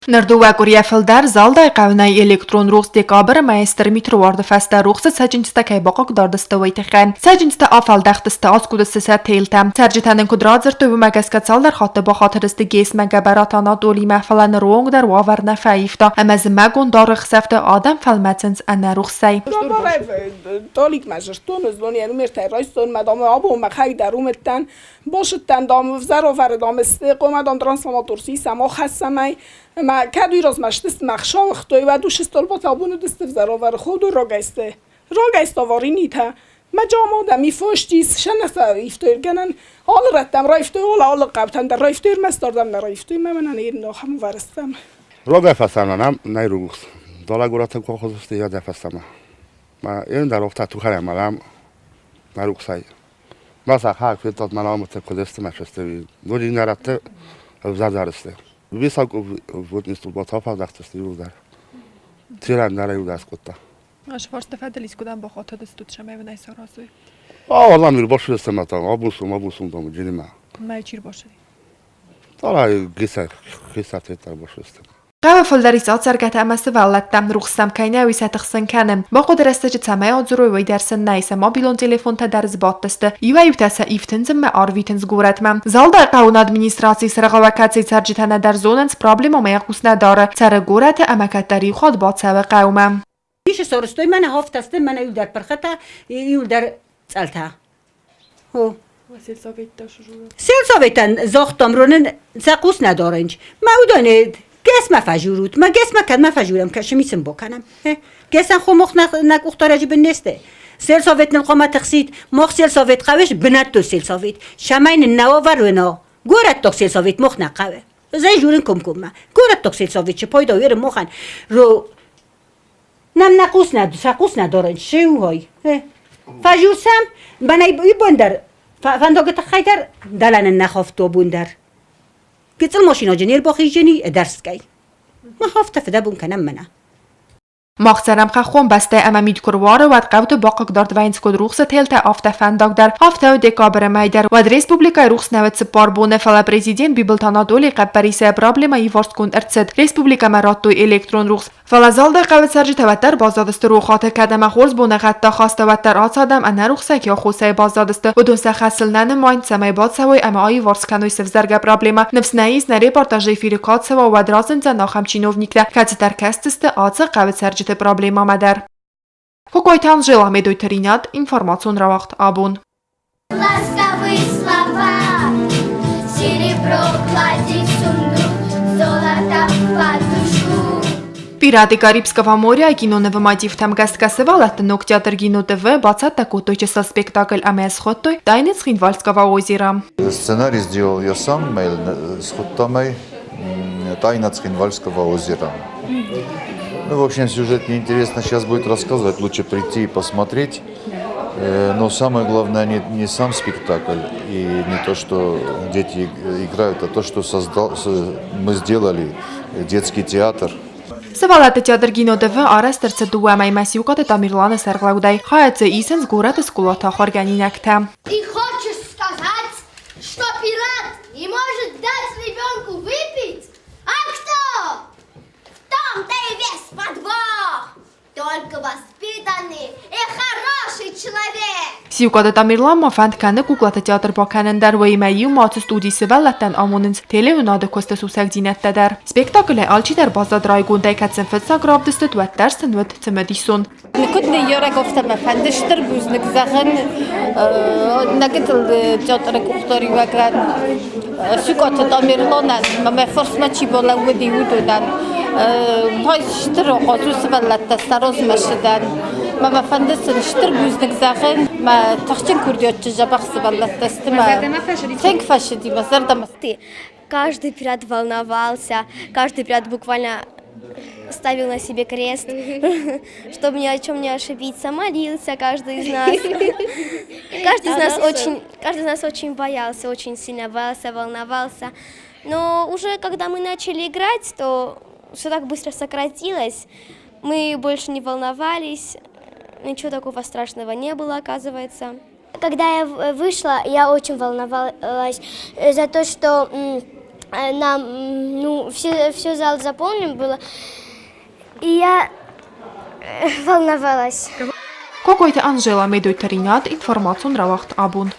Ныр дыууӕ къуырийӕ фылдӕр Залдайы хъӕуы нӕй электрон рухс декабры мӕйы стыр митруарды фӕстӕ рухсы цӕджындзтӕ кӕй бахъыгдард сты, уый тыххӕй. Цӕджындзтӕ афӕлдӕхтысты, аскъуыдысты сӕ телтӕ. Цӕрджытӕ нын куыд радзырдтой, уымӕ гӕсгӕ цалдӕр хатты бахатыдысты ГЭС-мӕ Гӕбӕраты Анатолимӕ, фӕлӕ ныры онг дӕр уавӕр нӕ фӕивта ӕмӕ зымӕгон даргъ ӕхсӕвты адӕм фӕлмӕцынц ӕнӕ рухсӕй. Толикмӕ зырдтон, уыдон йӕ номертӕй райстон, мӕ дам абон мӕхӕг дӕр уымыдтӕн. Босыдтӕн, дам, взӕровӕры, дам, хъомӕ, дам, трансформатор сисӕм, ахӕссӕм ӕй. Ӕмӕ кӕд уый размӕ стысты мӕ хсауыгътой, уӕд уыцы столбатӕ абон уыдысты взӕровӕры ходур рагӕйсты. Рагӕйсты аваринитӕ. Мӕ джамадӕм ифостис, сӕнӕсӕ ифтойргӕнӕн алы рӕттӕм раивтой, алы алы хъӕутӕм дӕр раивтой, ӕрмӕст ардӕм нӕ раивтой, мӕ мӕнӕн ахӕм уавӕрыстӕм. Рогӕй фӕстӕмӕ нӕм нӕй рухс. Долӕ горӕты колхозысты йӕ фӕстӕмӕ. Ма ен дӕр офта тухӕй амалам нӕ рухсӕй. Ма сахар федтат мӕ рамыты куыд сты мӕ фесты. Ноджы иннӕ рӕтты ӕвзӕрдӕр сты. Висаг вот институт фӕздӕхтысты иууылдӕр. Тиран дӕр иу аскъуыдта. Сфарста фӕдыл искуыдӕм бахатыдыстут, цӕмӕй уын ӕй саразой? А, Ламир башырыстӕм там, абусум, абусум там, джинима. Мӕ чи рбашыри? Тара гисар, гисар тетар башырыстӕм. Хъӕуы фылдӕр ис ацӕргӕтӕ ӕмӕ сывӕллӕттӕ. Рухс сӕм кӕй нӕ, уый сӕ тыхсын кӕны. Бахъуыды рӕстӕджы цӕмӕй адзурой, уый дӕр сын нӕй, сӕ мобилон телефонтӕ дӕр сбадтысты. Иуӕй-иутӕ сӕ ифтындзынмӕ арвитынц горӕтмӕ. Залдайы хъӕуы администрацийы сӕргълӕууӕг кӕцыйы цӕрджытӕ нӕдӕр зонынц, проблемӕмӕ йӕ хъус нӕ дары. Цӕры горӕты ӕмӕ кӕддӕр иу хатт бацӕуы хъӕумӕ. Ис сорстой мӕнӕ хофтасты, мӕнӕ иуылдӕр пырхытӕ, иуылдӕр цъӕлтӕ. Хо. Сельсоветӕн загътам, ронын сӕ хъус нӕ дарынч. Мӕ уыдоне гӕсмӕ фӕжурут, мӕ гӕсмӕ кӕдмӕ фӕжурӕм, кӕсы сын бакӕнӕм. Гӕсӕн хомох нӕ къухдарӕджы бын не сты. Сельсовет нын хъуамӕ тыхсид, мах сельсовет хъӕуы бынӕттон сельсовет. Цӕмӕй нын нӕ уавӕр уына, горӕттаг сельсовет мах нӕ хъӕуы. Ӕз журын комкоммӕ. Горӕттаг сельсовет чи пайда уеры махӕн, ро Нам нӕ хъус нӕ, сӕ хъус нӕ дарынц, сеугай. Фӕжурсӕм, мӕнӕй бон дӕр, фӕндагы тыххӕй дӕр, дӕлӕ нын нӕ хафто бон дӕр. Гыццыл машинаджы не рбахизджени ӕдӕрсгӕй. Мах афтӕ фыдӕбон кӕнӕм мӕнӕ. Мах цӕрӕм хӕххон бӕстӕ ӕмӕ мит куы руары, уӕд хъӕуты бахъыгдард вӕййынц куыд рухсы телтӕ, афтӕ фӕндаг дӕр. Афтӕ у декабры мӕй дӕр. Уӕд республикӕйы рухс нӕ уыд цыппар боны, фӕлӕ президент Бибылты Анатолийы хъӕппӕрисӕй проблемӕ иварстгонд ӕрцыд. Республикӕмӕ радтой электрон рухс. Фӕлӕ Залдайы хъӕуы цӕрджытӕ уӕддӕр баззадысты рохуаты, кӕд ӕмӕ хорз боныгъӕдтӕ хаста, уӕддӕр ацы адӕм ӕнӕрухсӕй аххосӕй баззадысты. Уыдон сӕ хӕсыл нӕ нымайынц, цӕмӕй бацӕуой ӕмӕ аиуварс кӕной сӕвзӕргӕ проблемӕ. Ныфс нӕ ис, нӕ репортажы эфиры кӕд цӕуа, уӕд разындзӕн ахӕм чиновниктӕ, кӕцытӕ ӕркӕсдзысты ацы хъӕуы цӕрджыты проблемӕмӕ дӕр. Кокойты Анжела, Медойты Ринат, информацион рауагъд абон. Ласковые слова, серебро клади в сундук, золото в подушку. Пираты Карибского моря кинонывы мотивтӕм гӕсгӕ сывӕллӕтты ног театр Кино ТВ бацӕттӕ кодтой чысыл спектакль ӕмӕ схуыдтой «Тайны Цхинвальского озера». Сценарий сделал я сам, схуыдтам ӕй «Тайна Цхинвальского озера». Ну, в общем, сюжет неинтересно сейчас будет рассказывать, лучше прийти и посмотреть. Но самое главное не сам спектакль и не то, что дети играют, а то, что создал, мы сделали детский театр. Сывӕллӕтты театр Кино-ТВ арӕзт ӕрцыд дыууӕ мӕймӕ Сиукъаты Тамерланы сӕргълӕудӕй. Хайад дзы исынц горӕты скъолаты ахуыргӕнинӕгтӕ. Ты хочешь сказать, что пират не может дать ребенку выпить? А кто? В том-то и весь подвох! Только воспитанный и хороший человек! Сиукъаты Тамерлан ма фӕнд кӕны куклаты театр бакӕнын дӕр, уыимӕ иумӕ ацы студийы сывӕллӕттӕн амонынц телеуынады куысты сусӕгдзинӕдтӕ дӕр. Спектаклӕй алчидӕр баззад райгондӕй, кӕд сын фыццаг равдыст уыд, уӕддӕр сын уыд цымыдисон. Куыд ныййарӕг, афтӕ мӕ фӕнды стыр бузныг зӕгъын нӕ гыццыл театры къухдариуӕгӕн Сукъаты Тамерланӕн ӕмӕ мӕ фарсмӕ чи балӕууыди, уыдонӕн. Тай стыр ахъаз у сывӕллӕттӕ сӕ размӕ сыдӕн. Мӕ мӕ фӕнды сын стыр бузныг зӕгъын. Мӕ тыхджын курдиатджын дзӕбӕх сывӕллӕттӕ сты. Мӕ тынг фӕцыди мӕ зӕрдӕмӕ. Каждый пират волновался, каждый пират буквально ставил на себе крест, чтобы ни о чем не ошибиться, молился каждый из нас. Каждый из нас очень боялся, очень сильно боялся, волновался. Но уже когда мы начали играть, то все так быстро сократилось. Мы больше не волновались, ничего такого страшного не было, оказывается. Когда я вышла, я очень волновалась за то, что Нам, ну, все, все зал заполнен было. И я волновалась. Кокойты Анжела, Медойты Ринат, информацион рауагъд Абон.